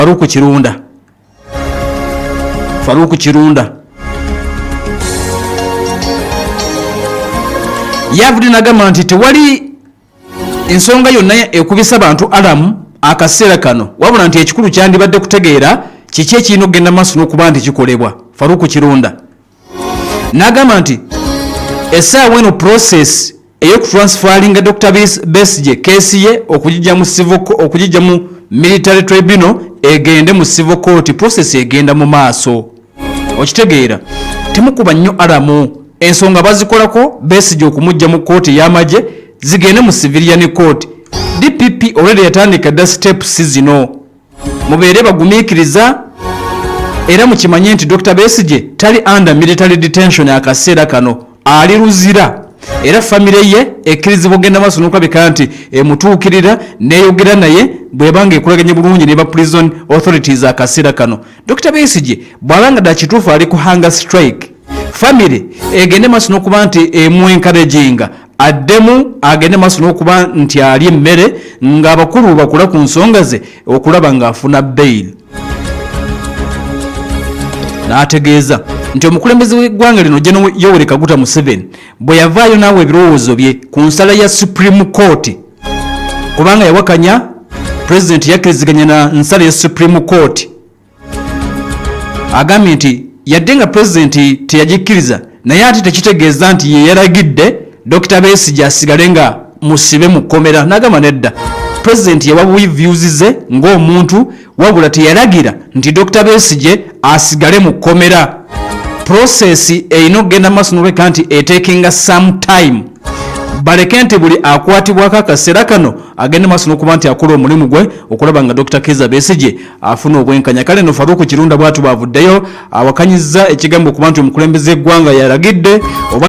Faruku Kirunda, Faruku Kirunda yavudde nagamba nti tewali ensonga yonna ekubisa bantu alamu akaseera kano, wabula nti ekikulu kyandibadde kutegeera kiki ekirina okugenda maaso n'okuba nti kikolebwa. Faruku Kirunda n'agamba nti essaawa eno process ey'okutransferringa Dr Besigye keesi ye okugijja mu civil okugijja mu military tribunal egende mu civil court, process egenda mu maaso. Okitegeera, temukuba nnyo alamu, ensonga bazikolako. Besigye okumujja mu kooti ey'amagye zigende mu civilian court, DPP already yatandika dda steps zino. Mubeere bagumiikiriza era mukimanye nti Dr Besigye tali under military detention akaseera kano, ali Luzira, era famire ye ekkirizibwa okugenda maaso n'okulabika nti emutuukirira neyogera naye bwebanga ekolaganye bulungi ne ba prison authorities. Akaseera kano Dr Besigye bw'abanga ddala kituufu ali ku hunger strike, famire egende maaso n'okuba nti emuencouraginga addemu agende maaso n'okuba nti alya emmere ng'abakulu bakula ku nsonga ze okulaba ng'afuna bail. N'ategeeza nti omukulembeze w'eggwanga lino, General Yoweri Kaguta Museveni, bwe yavaayo naawe ebirowoozo bye ku nsala ya Supreme Court, kubanga yawakanya, pulezidenti yakkiriziganya na nsala ya Supreme Court. Agambye nti yadde nga pulezidenti teyagikkiriza, naye ate tekitegeeza nti ye yalagidde Dr Besigye asigale nga musibe mu kkomera. N'agamba nedda, pulezidenti yawa views ze ng'omuntu, wabula teyalagira nti Dr Besigye asigale mu kkomera. Process erina okugenda maaso nolweka nti etakinga some time, baleke nti buli akwatibwako akaseera kano agende maaso n'okuba nti akola omulimu gwe okulaba nga Dr Kiza Besigye afuna obwenkanya. Kale no Faruku Kirunda bwatu bavuddeyo awakanyiza ekigambo okuba nti omukulembeze eggwanga yalagidde oba